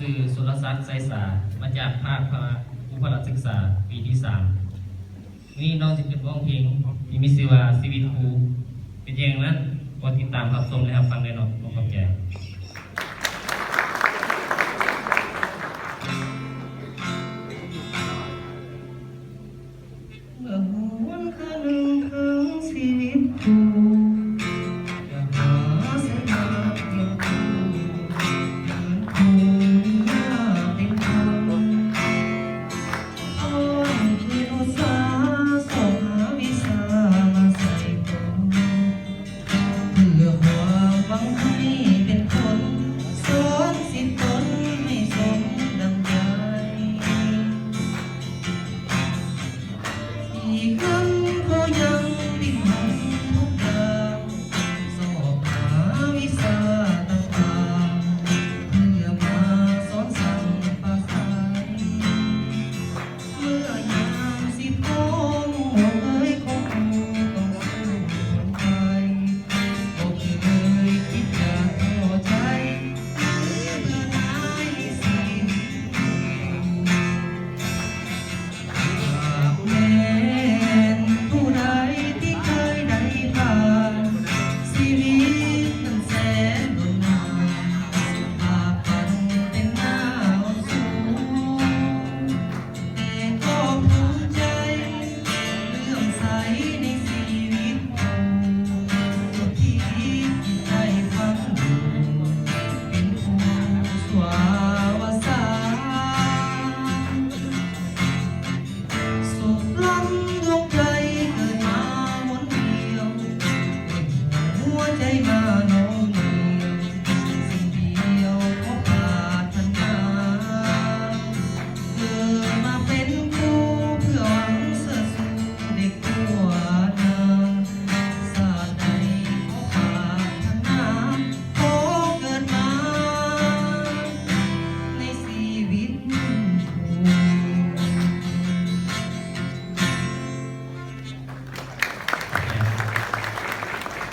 ຊື່ ສຸລະສັກ ໄຊສາ ມາຈາກພາກພະ ອຸພະລະສຶກສາ ປີທີສາມ. ມື້ນີ້ນ້ອງຊິຂຶ້ນຮ້ອງເພງທີ່ມີຊື່ວ່າ ຊີວິດຄູ. ເປັນຫຍັງນັ້ນ ກໍຕິດຕາມຮັບຊົມ ແລະ ຮັບຟັງໄດ້ເນາະ. ຂໍຂອບໃຈ.